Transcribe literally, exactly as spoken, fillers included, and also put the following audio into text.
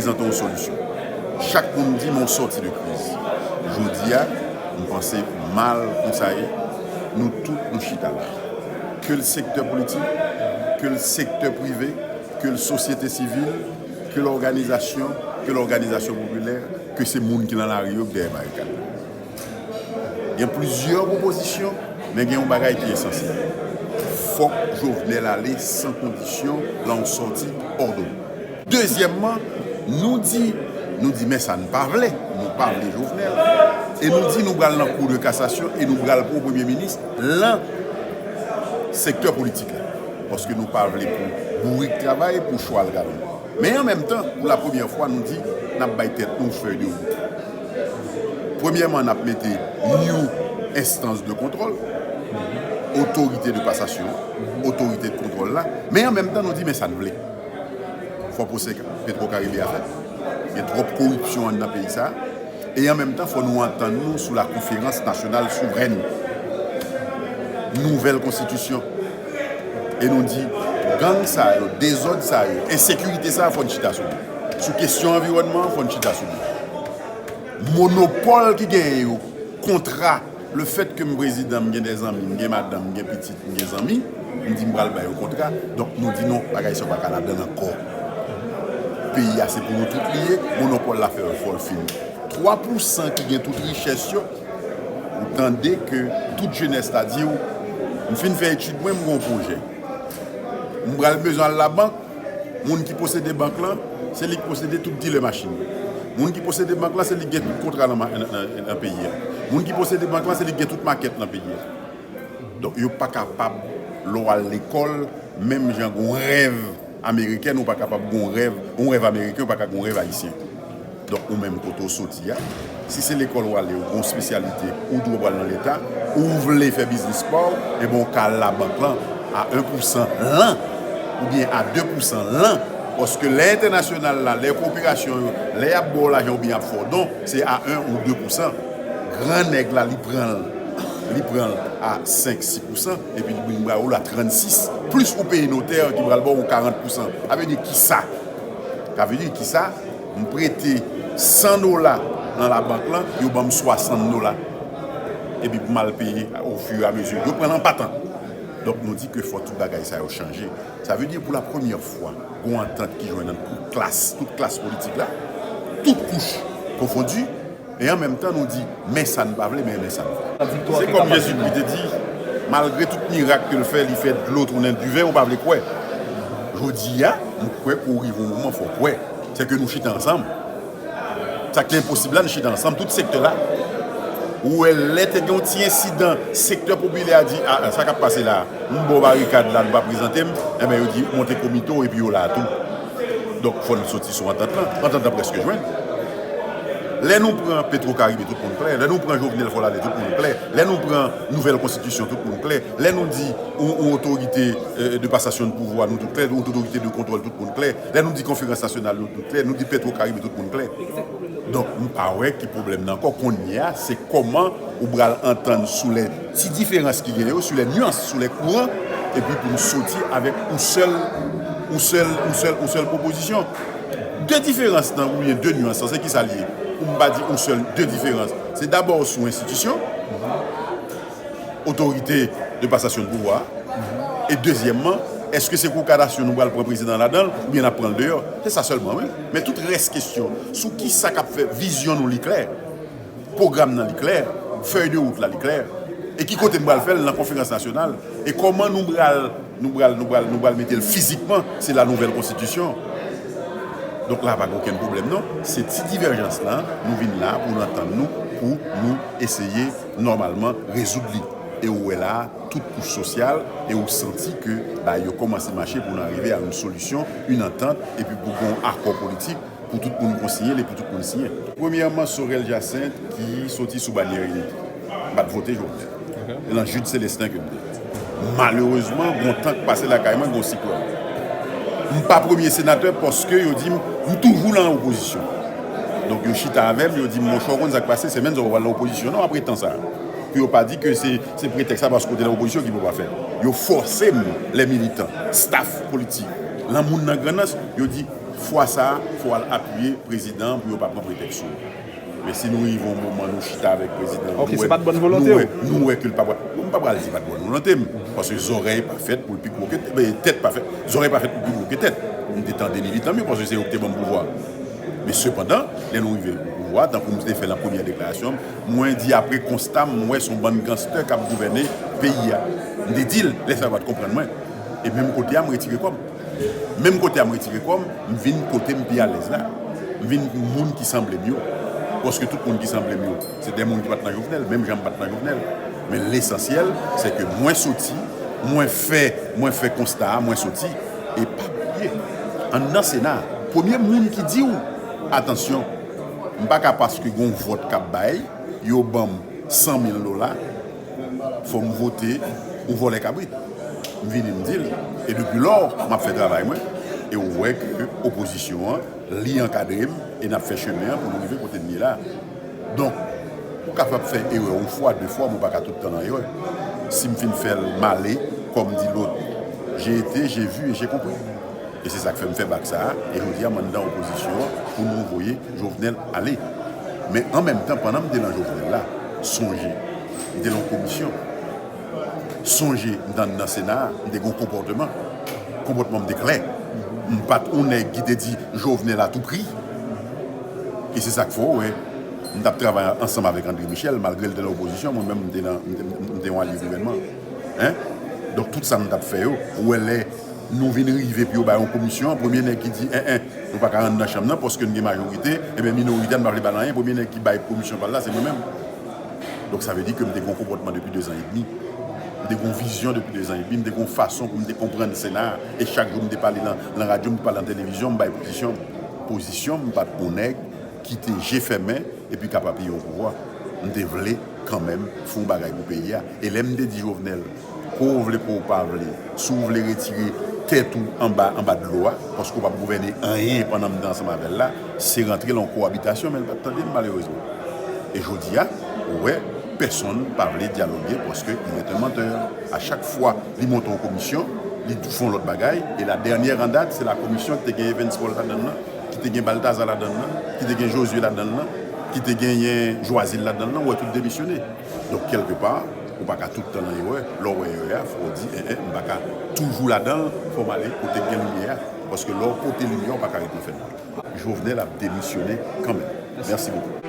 Prezante yon solisyon. Chak moun di m yon sòti de kriz. Jodi a, m panse mal konsa ye, nou tout nou chita la. Ke l sektè politik, ke l sektè prive, ke l sosyete sivil, ke l òganizasyon, ke l òganizasyon popilè, ke se moun ki nan lari yo k dèyè barikad. Gen plizyè pwopozisyon, men gen yon bagay ki esansyèl. Fòk Jovenel ale san kondisyon, la yon sòti òdone. Dezyèmman, nou di, nou di men sa n pa vle, nou pa vle Jovenel. E nou di nou pral nan kou de kasasyon e nou pral pran yon premye minis lan sektè politik la. Paske nou pa vle pou bourik travay, pou chwal galon. Men an menm tan, pou la premyè fwa, nou di n ap bay tèt nou fèy de wout. Premyèman, n ap mete yon enstans de kontwòl, otorite de pasasyon, otorite de kontwòl la, men an menm tan, nou di men sa n vle. Fò pwosè Petro Caribe a fèt. Gen twòp koripsyon anndan peyi sa a. E an menm tan, fò nou antann nou sou la konferans nasyonal souvrèn. Nouvèl konstitisyon. E nou di, gang sa yo, dezòd sa yo, ensekirite sa a, fò n chita sou li. Sou kesyon anviwònman an, fò n chita sou li. Monopòl ki genyen yo, kontra, le fèt ke m prezidan, m gen de zanmi, m gen madanm, m gen pitit, m gen zanmi, m di m pral ba yo kontra. Donk, nou di non, bagay sa yo pa ka ladan l ankò. Peyi a se pou nou tout li ye, monopòl la fè fò l fini. Twa pousan ki gen tout richès yo, ou tande ke tout jenès la di w, m fin fè etid mwen, m gen yon pwojè. M pral bezwen al labank, moun ki posede bank lan, se li ki posede tout dilè machin yo. Moun ki posede bank lan, se li ki gen tout kontra nan, nan, nan, nan peyi a. Moun ki posede bank lan, se li ki gen tout makèt nan peyi a. Donk, yo pa kapab, lè w al lekòl, menm jan gen yon rèv amerikèn, ou pa kapab gen yon rèv, yon rèv ameriken, ou pa ka gen yon rèv ayisyen. Donk, ou menm kote w soti a, si se lekòl w ale, ou gen yon espesyalite, ou dwe pral nan Leta, ou vle fè biznis pa w, ebyen, ou ka al labank lan a en pousan lan, oubyen a de pousan lan, paske lè entènasyonal la, lè koperasyon yo, lè y ap ba w lajan oubyen y ap fè w don, se a en ou de pousan. Gran nèg la, li pran l, li pran l a senk, sis pousan, epi li vin ba ou l a trannsis, plis ou peye notè ki pral ba w karant pousan. Sa vle di kisa? Sa vle di kisa? M prete san dola nan labank lan, yo ban m swasant dola. Epi pou m al peye ofiramizi. Yo pran l an patan. Donk, nou di ke fò tout bagay sa yo chanje. Sa vle di, pou la premyè fwa, gen yon antant ki jwenn ant tout klas, tout klas politik la, tout kouch konfondi, e an menm tan, nou di, men sa n pa vle, men men sa n vle. Se kòm Jezikri te di, malgre tout mirak ke l fè, li fè dlo tounen diven, ou pa vle kwè. Jodi a, m kwè pou rive yon moman, fò w kwè. Se ke nou chita ansanm. Sa k te enposib la, nou chita ansanm, tout sektè la. Ou wè, lè te gen yon ti ensidan, sektè popilè a di, a, a, sa k ap pase la, nou bò barikad la, nou pa prezante m, enben, yo di, monte komite w, epi yo la tou. Donk, fò n soti sou antant lan. Antant lan prèske jwenn. Lè nou pran Petro Caribe, tout moun klè. Lè nou pran Jovenel, fò l ale, tout moun klè. Lè nou pran nouvèl konstitisyon, tout moun klè. Lè nou di yon, yon otorite, euh, de pasasyon de pouvwa, nou tout klè. Yon otorite de kontwòl, tout moun klè. Lè nou di konferans nasyonal, nou tout klè. Nou di Petro Caribe, tout moun klè. Donk, m pa wè ki pwoblèm nan ankò. Kounye a, se kòman ou pral antann sou lè ti diferans ki gen yo, sou lè nyans, sou lè kouran, epi pou n soti avèk yon sèl, yon sèl, yon sèl, yon sèl pwopozisyon. De diferans nan, oubyen de nyans lan, se ki sa l ye? Pou m pa di yon sèl, de diferans. Se dabò sou enstitisyon, otorite de pasasyon de pouvwa, e dezyèmman, èske se kou kadasyon nou pral pran prezidan ladan l, oubyen n ap pran l deyò? Se sa sèlman, wi. Men tout rès kesyon, sou ki sa k ap fè vizyon nou li klè, pwogram nan li klè, fèy de wout la li klè, e ki kote n pral fè l nan konferans nasyonal, e kòman nou pral, nou pral, nou pral, nou pral mete l fizikman, se la nouvèl konstitisyon. Donk la pa gen okenn pwoblèm non. Se ti divèjans lan, nou vin la pou n antann nou, pou nou eseye nòmalman rezoud li. E ou wè la, tout kouch sosyal, e ou santi ke bagay yo kòmanse mache pou n arive a yon solisyon, yon antant, epi pou gen yon akò politik pou tout moun konsiyen l, epi tout moun siyen. Premyèman, Sorel Jacinthe ki soti sou banyè Inite. M pa t vote Jovenel. Nan Jude Célestin ke m te. Malerezman, gen yon tan k pase lakay mwen, gen yon siklòn. M pa premye senatè paske yo di m, m toujou nan opozisyon. Donk, yo chita avè m, yo di m, monchè, w konn sa k pase, se menm sa w pral nan opozisyon non apre tan sa a. Pou yo pa di ke se, se pretèks la paske w te nan opozisyon ki pou pa fè. Yo fòse m, lè militan, staf politik, lan moun nan Grannans, yo di, Fwa sa a, fò w al apiye prezidan an pou yo pa pran pretèks sou ou. Men si nou rive yon moman, nou chita avèk prezidan an, Ok, nou se wè- pa t bòn volonte nou w. wè- Nou wè ke l pa pral, m pa pral di pa t bòn volonte m, paske zòrèy pa fèt pou l pi gwo ke tèt, tèt pa fèt, zòrèy pa fèt pou l pi gwo ke tèt. M te tande li, li tan mye, paske se yo ki te ban m pouvwa. Men sepandan, lè nou rive o pouvwa, tankou m te fè nan premyè deklarasyon m, mwen di apre konsta m, mwen wè se yon bann ganstè k ap gouvène peyi a. M te di l, lè sa yo pa t konprann mwen. E menm kote a, m retire kò m. Menm kote a, m retire kò m, m vin kote m pi alèz la. M vin moun ki sanble m yo. Paske tout moun ki sanble m yo, se de moun ki pa t nan Jovenel, menm jan m pa t nan Jovenel. Men lesansyèl, se ke mwen soti, mwen fè, mwen fè konsta a, mwen soti. E pa bliye, anndan Sena a, premye moun ki di w, atansyon, m pa ka paske gon vòt k ap bay, yo ban m san mil dola, fò m vote yon vòlè kabrit. M vini m di l. E depi lò, m ap fè travay mwen. E w wè ke opozisyon an, li ankadre m, e n ap fè chemen an pou nou rive kote n ye la. Donk, ou kapab fè erè yon fwa, de fwa, men w pa ka tout tan nan erè. Si m fin fè l, m ale, kòm di lòt, j'ai été, j'ai vu et j'ai compris. E se sa k fè m fè bak sa a, e jodi a m anndan opozisyon an pou nou voye Jovenel ale. Men an menm tan, pandan m te nan Jovenel la, sonje, m te nan yon komisyon. Sonje, m te anndan Sena a, m te gen yon konpòtman. Konpòtman m te klè. M pa t yon nèg ki te di Jovenel a tou pri. E se sa k fè w wè, m t ap travay ansanm avèk André Michel, malgre l te nan opozisyon, mwen menm m te nan, m te, m te yon alye gouvènman. Hein? Donk tout sa m t ap fè yo, ou wè lè nou vin rive pou yo bay yon komisyon, premye nèg ki di, en, en, nou pa ka rann nan chanm nan, paske n gen majorite, ebyen minorite a n pa vle ba l anyen, premye nèg ki bay komisyon pa l la, se mwen menm. Donk sa vle di ke m te gen yon konpòtman depi de zan edmi. M te gen yon vizyon depi de zan edmi, m te gen yon fason pou m te konprann Sena a, e chak jou m te pale nan, nan radyo, m te pale nan televizyon, m bay pozisyon m. Pozisyon m, m pa t yon nèg ki te je fèmen epi k ap apiye yon pouvwa. M te vle kanmenm fè yon bagay pou peyi a. E lè m te di Jovenel, ke w vle, ke w pa vle, si w vle retire tèt ou anba, anba dlo a, paske w p ap gouvène anyen pandan m te ansanm avè l la, se rantre l an kowabitasyon, men l pa t tande m, malerezman. E jodi a, ou wè, pèsonn pa vle dyaloge, paske il est un menteur. A chak fwa li monte yon komisyon, li fè yon lòt bagay, e la dènyè an dat, se la komisyon ki te gen Evens Paul ladann nan, ki te gen Balthazar ladann nan, ki te gen Josué ladann nan, ki te genyen Joazil ladann nan, ou wè tout demisyone. Donk, kèlkepa, ou pa ka tout tan nan erè. Lè w wè erè a, fò w di, en, en, m pa ka toujou ladan l, fò m ale kote k gen limyè a. Paske lè w pote limyè, ou pa ka ret nan fènwa. Jovenel ap demisyone kanmenm. Mèsi bokou.